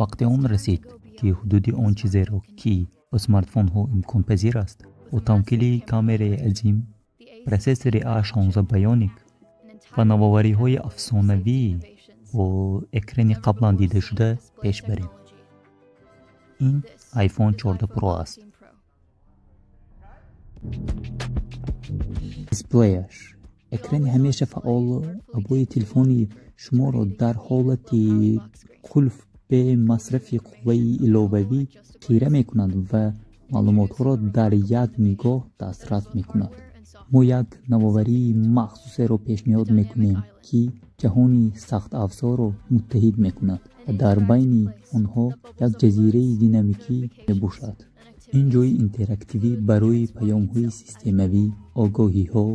Вақте он расид, ки ҳудуди он чизеро, ки бо смартфонҳо имконпазир аст, бо тамкили камераи азим, процессори A16 Bionic ва навовариҳои афсонавӣ бо экрани қаблан дидашуда пеш барем. Ин iPhone 14 Pro аст. Дисплеяш экрани ҳамеша фаъол обои телефони шуморо дар ҳолати қулф бе масрафи қувваи иловавӣ хира мекунад ва маълумотҳоро дар як нигоҳ дастрас мекунад. Мо як навоварии махсусеро пешниҳод мекунем, ки ҷаҳони сахтафзорро муттаҳид мекунад ва дар байни онҳо як ҷазираи динамикӣ мебошад. Ин ҷои интерактивӣ барои паёмҳои системавӣ, огоҳиҳо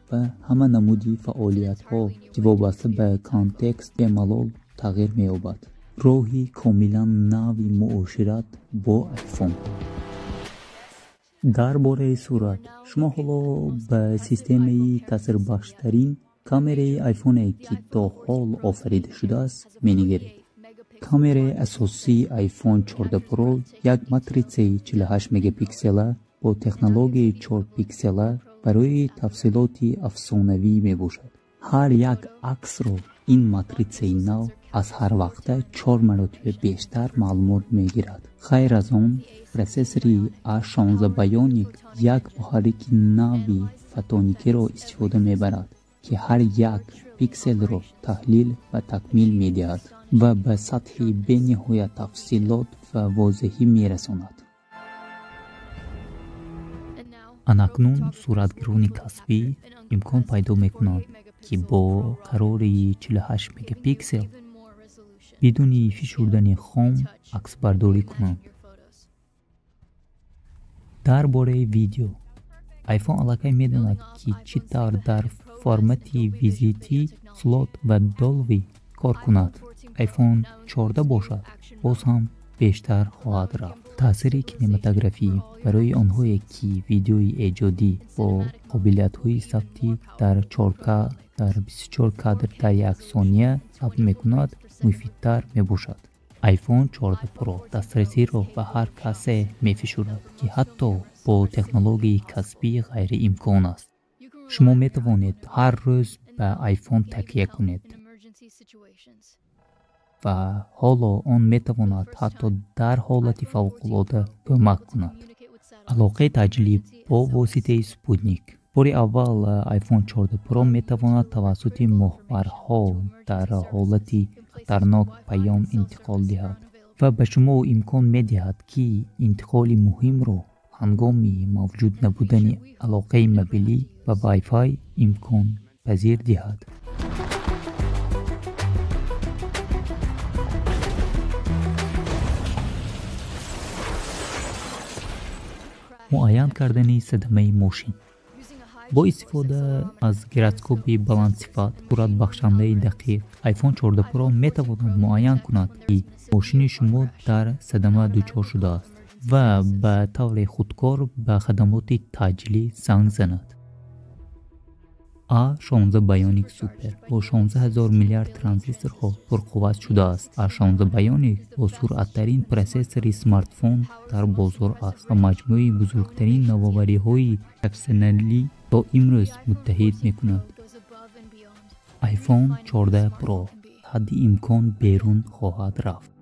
ва ҳама намуди фаъолиятҳо, ки вобаста ба контекст бемалол тағйир меёбад. Роҳи комилан нави муошират бо iPhone. Дар бораи сурат, шумо ҳоло ба системаи таъсирбахштарин камераи iPhone, ки то ҳол офарида шудааст, менигаред. Камераи асосии iPhone 14 Pro як матритсаи 48 мегапиксела бо технологияи 4 пиксела барои тафсилоти афсонавӣ мебошад. Ҳар як аксро ин матритсаи нав аз ҳарвақта 4 маротиба бештар маълумот мегирад. Ғайр аз он, процессори A16 Bionic як муҳаррики нави фотоникиро истифода мебарад, ки ҳар як пикселро таҳлил ва такмил медиҳад ва ба сатҳи бениҳоят тафсилот ва возеҳӣ мерасонад. Анакнун суратгирони касбӣ имкон пайдо мекунанд, ки бо қарори 48 мегапиксел бидуни фишурдани хом аксбардорӣ кунанд. Дар бораи видео, iPhone аллакай медонад, ки чӣ тавр дар формати визитӣ, слот ва Dolby кор кунад. iPhone 14 бошад, боз ҳам бештар хоҳад рафт. Таъсири кинематографӣ барои онҳое, ки видеои эҷодӣ бо қобилиятҳои сабти дар 4К дар 24 кадр дар як сония сабт мекунад, муфидтар мебошад. iPhone 14 Pro дастрасиро ба ҳар касе мефишурад, ки ҳатто бо технологияи касбӣ ғайриимкон аст. Шумо метавонед ҳар рӯз ба iPhone такя кунед ва ҳоло он метавонад ҳатто дар ҳолати фавқулода кӯмак кунад. Алоқаи таъҷилӣ бо воситаи спутник. Бори аввал iPhone 14 Pro метавонад тавассути моҳварҳо дар ҳолати хатарнок паём интиқол диҳад ва ба шумо имкон медиҳад, ки интиқоли муҳимро ҳангоми мавҷуд набудани алоқаи мобилӣ ва Wi-Fi имконпазир диҳад. Муайян кардани садамаи мошин. Бо истифода аз гироскопи баландсифат, суратбахшандаи дақиқ, iPhone 14 Pro метавонад муайян кунад, ки мошини шумо дар садама дучор шудааст ва ба таври худкор ба хадамоти таъҷилӣ занг занад. A16 Bionic Super бо 16 000 миллиард транзисторҳо пурқувват шудааст. A16 Bionic бо суръаттарин процессори смартфон дар бозор аст ва маҷмӯи бузургтарин навовариҳои профессионалӣ то имрӯз муттаҳид мекунад. iPhone 14 Pro ҳадди имкон берун хоҳад рафт.